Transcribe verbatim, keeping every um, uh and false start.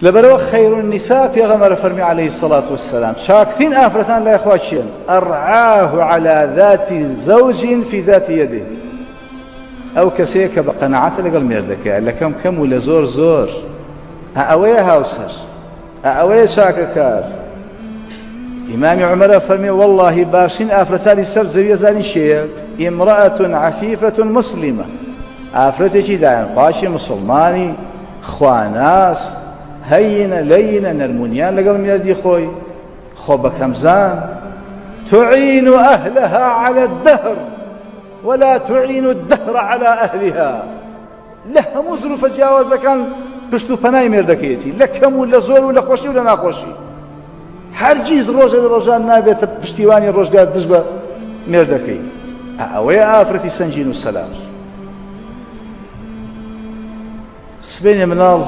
لەبەرەوە خەیروننیسا، پێغەمبەر فەرمی عەلەیهی سەڵات وەسەلام، چاکترین ئافرەتان لای خوا کێن؟ ئەڕعاهو عەلا ذاتی زەوجین فی ذاتی یەدیه. ئەو کەسەیە کە بە قەناعەتە لەگەڵ مێردەکەیا، لە کەم کەم و لە زۆر زۆر. ئا ئەوەیە هاوسەر؟ ئا ئەوەیە چاکەکار؟ ئیمامی عومەر فەرمی، وەڵڵاهی باشترین ئافرەتانی سەر زەویە زانی کێیە؟ امرأة عفیفة مسلمە. ئافرەتێکی دایەنپاکی موسڵمانی خواناس، هەینە لەینە، نەرمونیان لەگەڵ مێردی خۆی، خۆ بەکەمزان. تعین أهلها على الدهر ولا تعین الدهر على أهلها. لە هەموو زروفە جیاوازەکان پشت و پەنای مێردەکەیەتی، لە کەم و لە زۆر و لە خۆشی و لە ناخۆشی. هەرگیز ڕۆژێ لە ڕۆژان نابێتە پشتیوانی ڕۆژگار دژ بە مێردەکەی. ئا ئەوەیە ئافرەتی سەنگین و سەلام. سبەینێ مناڵ